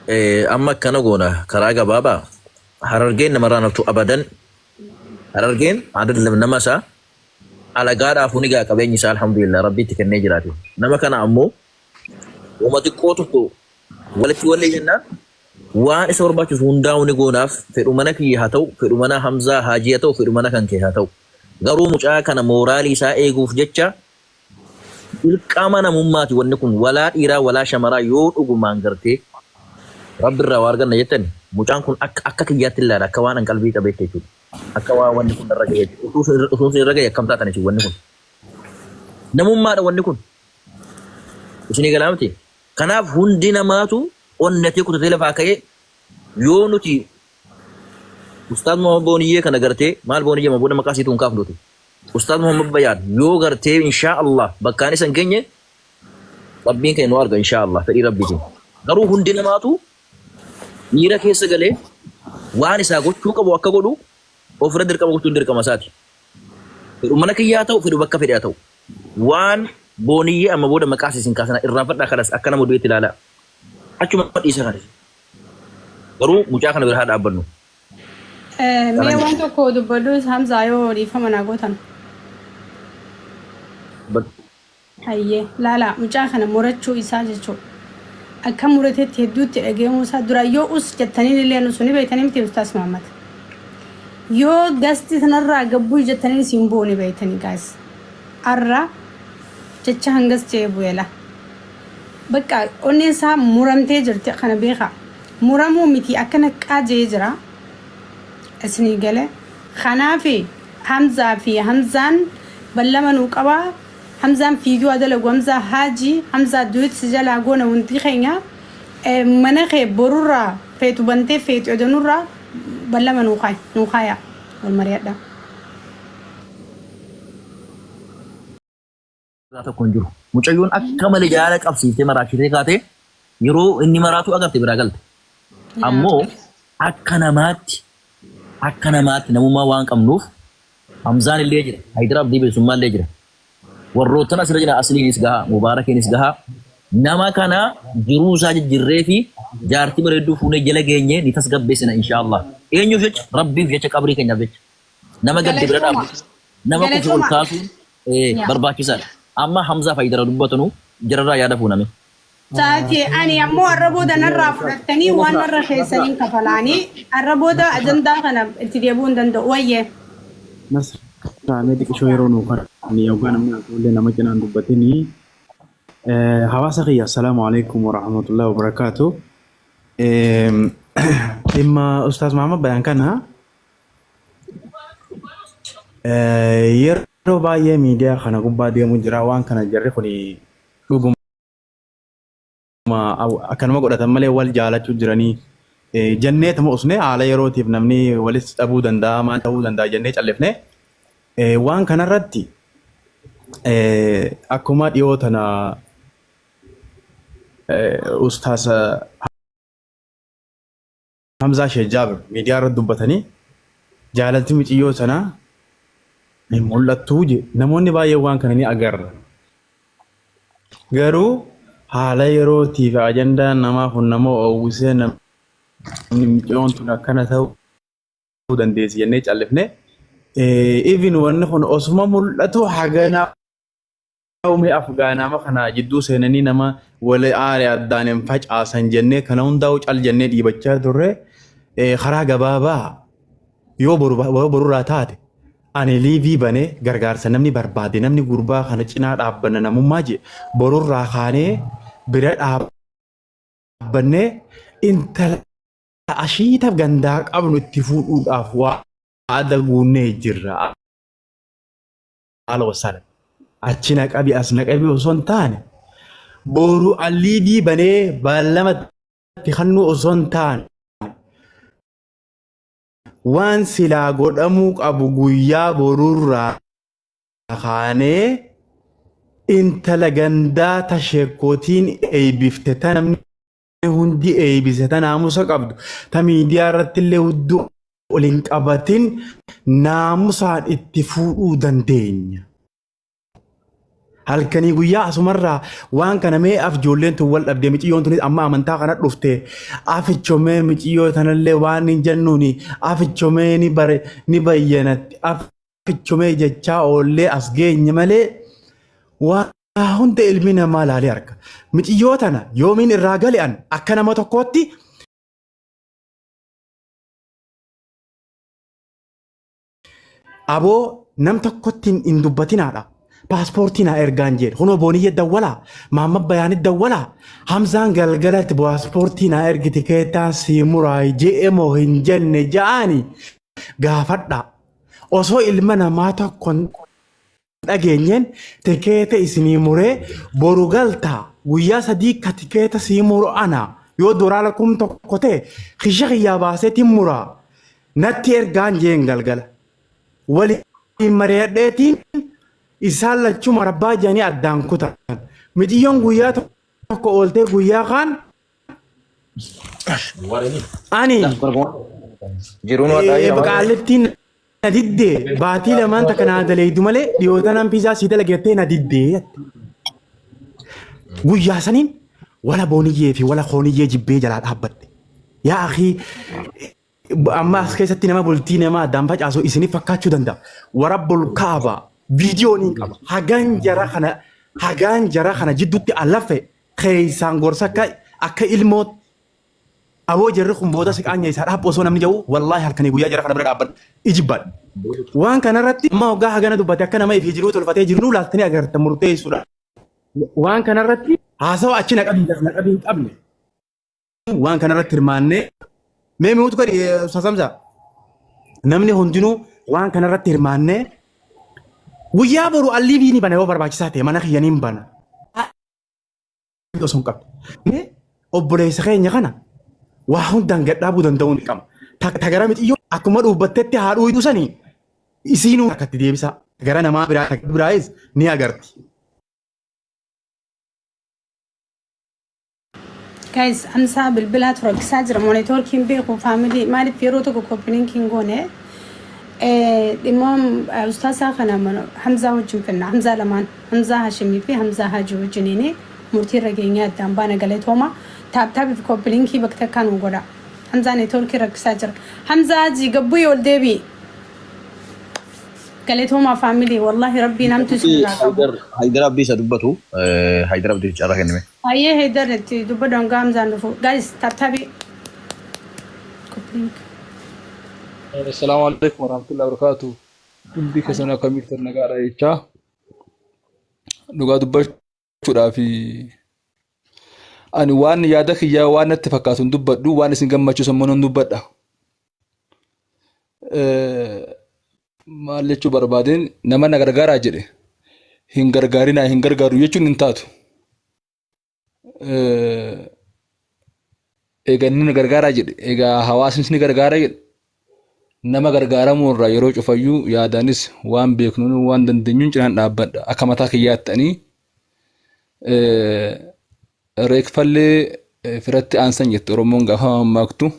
Amma akkana goona karaa gabaabaa Harargeen namarraa naftu abadan. Harargeen adadlam nama isaa alagaadhaafuu ni ga'a qabeenyi isaa, alhamdulillah, rabbiitti kennee jiraate. Nama kana ammoo wama xiqqoo tokko walitti wallee jennaan waan isa barbaachisu hundaa'uu ni goonaaf. Fedhu mana kiyya haa ta'u, fedhu mana Hamzaa Haajii haa ta'u, fedhu mana kan kee haa ta'u. Garuu mucaa kana mooraalii isaa eeguuf jecha dirqama namummaati wanni kun, walaa dhiiraa walaa shamaraa. Yoo dhugumaan gartee rabbi irraa waa arganna jettani, mucaan kun akka kiyyaatti ilaala, akka waan an qalbii qabeetti jechuudha. Akka waan wanni kun irra gahe, utuu isin irra gahe akkam taatan isin? Wanni kun namummaadha, wanni kun isinii galaa miti. Kanaaf hundi namaatu onnatee kutatee lafaa ka'ee yoo nuti Ustaaz Muhammad Booniyyee kana gartee maal Booniyyee ma booda maqaa isiitu hin kaafnuti. Ustaaz Muhammad Bayaan yoo gartee inshaa Allah bakkaan isa hin geenye, Rabbiin keenya nu arga, inshaa Allah, fedhii Rabbiitiin. Garuu hundi namaatu miira keessa galee waan isaa gochuu qabu akka godhu ofirra dirqama gochuun dirqama isaati. Fedhu mana kiyyaa ta'u, fedhu bakka fedhe haa ta'u. Waan Booniyyee amma booda maqaa isin kaasana irraanfadhaa, kanas akka nama du'eetti ilaalaa. Achuma dhiisa kanas. Garuu mucaa kana bira haa dhaabbannu. Mee waan tokko dubbadhu Hamzaa, yoo dhiifama naa gootan. Hayyee, laala, mucaa kana murachuu isaa jechuudha. Akka muratetti hedduutti dhageemuu isaa dura yoo us jettaniin illee nusu ni beektanii miti, Ustaas Muhammad. Yoo gasti sanarraa gabbuu jettaniin isin bu'u ni beektanii, guys. Arra jecha hangas je'ee bu'eela. Bakka onneen isaa muramtee jirti, kana beekaa. Muramuu miti, akka naqqaa je'ee jira. Isinii gale. Kanaafi Hamzaa fi Hamzaan ballama nuu qabaa. Hamzaan fiiguu haa dalagu. Hamzaa Haajii, Hamzaa duet si jalaa goona hundi keenya. Mana kee borurraa feetu bantee feetu edanurraa ballama nuu kaay, nuu kaayaa. Wal mari'adhaa. Irraa tokko hin jiru. Mucayyoon akka malee jaalala qabsiiftee maraachitee kaatee yeroo inni maraatu agarte biraa galte. Ammoo akka namaatti namummaa waan qabnuuf Hamzaan illee jira. Haydar Abdii Bilisummaa illee jira. Warroottan asirra jira, Asliinis gahaa, Mubaarakiinis gahaa. Nama kana jiruu isaa jijjiirree fi jaartii bareedduu fuunee jala geenyee ni tasgabbeessina, inshaallah. Eenyuuf jecha? Rabbiif jecha, qabrii keenyaaf jecha. Nama gadde bira Galatooma. dhaabbatu, nama kufe ol Galatooma. kaasuun barbaachisaadha. Amma Hamzaa Fayyidara dubbatanu jararraa yaada fuuname. Taate ani ammoo har'a booda narraa fudhattanii waan narra keessaniin kafalaanii har'a booda ajandaa kana itti deebi'uu hin danda'u. Wayyee. Nasraa, mee xiqqishoo yeroo nuu kan yookaan namni haasa'ullee nama cinaan dubbatinii. Hawaasa kiyya, assalaamu alaikum warahmatullahi wabarakaatu. Dhimma Ustaaz Mahammad Bayaan kana yeroo baay'ee miidiyaa kana gubbaa deemu jira. Waan kana jarri kun dhuguma akkanuma godhatan malee wal jaalachuu jiranii jenneetuma usne, haala yerootiif namni walis dhabuu danda'a, maal ta'uu danda'a jennee callifne. Waan kanarratti akkuma dhiyoo tana Ustaaz Hamzaa Sheekh Jaabir miidiyaa irratti dubbatanii, jaalalti miciyyoo sanaa hin mul'attuu je namoonni baay'een waan kana ni agarra. Garuu haala yerootii fi ajandaan namaa kun nama oowwisee, namni miciyyoon tun akkana ta'uu dandeessi jennee callifne. Even wanni kun osuma mul'atu hagana Uumee Afgaanama kana jidduu seenanii nama wal aare addaan hin facaasan jennee kana hundaa'u cal jennee dhiibachaa turre. Karaa gabaabaa yoo boru yoo borurraa taate ani liivii banee gargaarsa namni barbaade, namni gurbaa kana cinaa dhaabbanna namummaa jee, borurraa kaanee bira dhaabbannee intala ashiita gandaa qabnu itti fuudhuudhaaf waada guunnee jirra. Haala wasaala. Achi na qabi, as na qabi osoo hin taane, boru alliivii banee baallama itti kennuu osoo hin taane, waan silaa godhamuu qabu guyyaa borurraa kaanee intala gandaa ta sheekkootiin eeybifte, ta namni hundi eeybise, ta naamusa qabdu, ta miidiyaa irratti illee hudduu ol hin qabatin naamusaan itti fuudhuu dandeenya. Halkanii guyyaa asumarraa waan kana mee af ijoolleen tun wal dhabdee miciyyoon tunis amma amantaa kana dhufte afichomee miiciyyoo tanallee waan hin jennuuni afichomee ni bare ni bayyanatti afichomee jechaa oollee as geenye malee waa hunda ilmi namaa laalee arga. Miciyyoo tana yoomiin irraa gale an akka nama tokkootti Aboo nam tokkotti hin dubbatinaadha. Paaspoortii naa ergaan jedhe. Kunoo booniyya dawwalaa. Maamma bayaanit dawwalaa. Hamzaan galgalatti paaspoortii naa ergi tikeettaan sii muraayi je'e moo hin jenne ja'aani gaafadha. Osoo ilma namaa tokko hin dhageenyeen tikeeta isinii muree boru galtaa guyyaa 3 ka tikeeta sii muru ana yoo doraala 1000 ta'e kisha kiyyaa baaseetiin muraa natti ergaan jeen galgala waliin mari'adheetiin isaan lachuu marabbaa jedhanii addaan kutan miciyyoon guyyaa tokko ooltee guyyaa kaan ani Jiruun qaallittiin na diddee baatii lamaan takka naa daleeydu malee dhiyoota nan piizaa sii dalagettee na diddee jette. Guyyaa saniin wala booniyyee fi wala kooniyyee jibbee jalaa dhaabbadhe. Yaa akii amma as keessatti nama bultii nama addaan facaasu isiniif fakkaachuu danda'a. Warabbul kaaba viidiyoo niin qaba. Hagaan jara kana hagaan jara kana jidduutti allafe keessaan gorsa akka akka ilmootti Aboo jarri kun booda si qaanyeessaa dhaab osoo namni jedhu wallaahi halkanii guyyaa jara kana bira dhaabbadha. Ijibbaadha. Waan kanarratti amma hoggaa hagana dubbate akka nama ifii jiruu tolfatee jiruu laaltanii agarta murteessuudha. Waan kanarratti haasawa achi naqabii naqabii hin qabne. Waan kanarratti hirmaannee mee mi'uutu gadi sasamsa. Namni hundinuu waan kanarratti hirmaannee guyyaa boru alliivii ni bana yoo barbaachisaa ta'e mana kiyya ni bana. Osoo hin qabne. Mee obboleessa keenya kana waa hundaan gad dhaabuu danda'uu ni qaba. Ta gara mixiyyoo akkuma dhuubbattetti haa dhuuydu sanii isiinuu harkatti deebisaa. Gara namaa biraa biraayis ni agarti. Guys, amsaa bilbilaa turakkisaa jira. Moo neetwoorkiin beeku faamilii maaliif yeroo tokko koppiliinkiin goone dhimma ustaasaa kana Hamzaa wajjin finna. Hamzaa lamaan Hamzaa Hashimii fi Hamzaa Hajii wajjiniini murtii irra geenyee addaan baana galatooma. Taap taapii fi koppiliinkii bakka takkaa nu godha. Hamzaa neetwoorkii rakkisaa jira. Hamzaa Hajii gabbu'ii ol deebi'i. Galatoomaa faamilii wallahi rabbiin hamtu isin irraa qabu. Haydar Abdii isa dubbatu Haydar Abdii carraa kennime. Hayyee Haydar itti dubbadhu hanga Hamzaan dhufu. Guys tap tabii. Copy link. Assalaamu alaikum warahmatullahi wabarakatuh. Hundi keessan akkam jirtan nagaadha jechaa. Dhugaa dubbachuudhaaf ani waan yaada kiyyaa waan natti fakkaatu hin dubbadhu waan isin gammachiisu immoo nan dubbadha. Maal jechuu barbaadeen nama na gargaaraa jedhe hin gargaarinaa hin gargaaru jechuun hin taatu. Egaa inni na gargaaraa jedhe egaa hawaasnis ni gargaara jedhe nama gargaaramuu irraa yeroo cufayyuu yaadaanis waan beeknuun waan dandeenyuun cinaan dhaabbadha akka mataa kiyyaatti ani reekfallee firatti aansan jette Oromoon gaafa mammaaktu.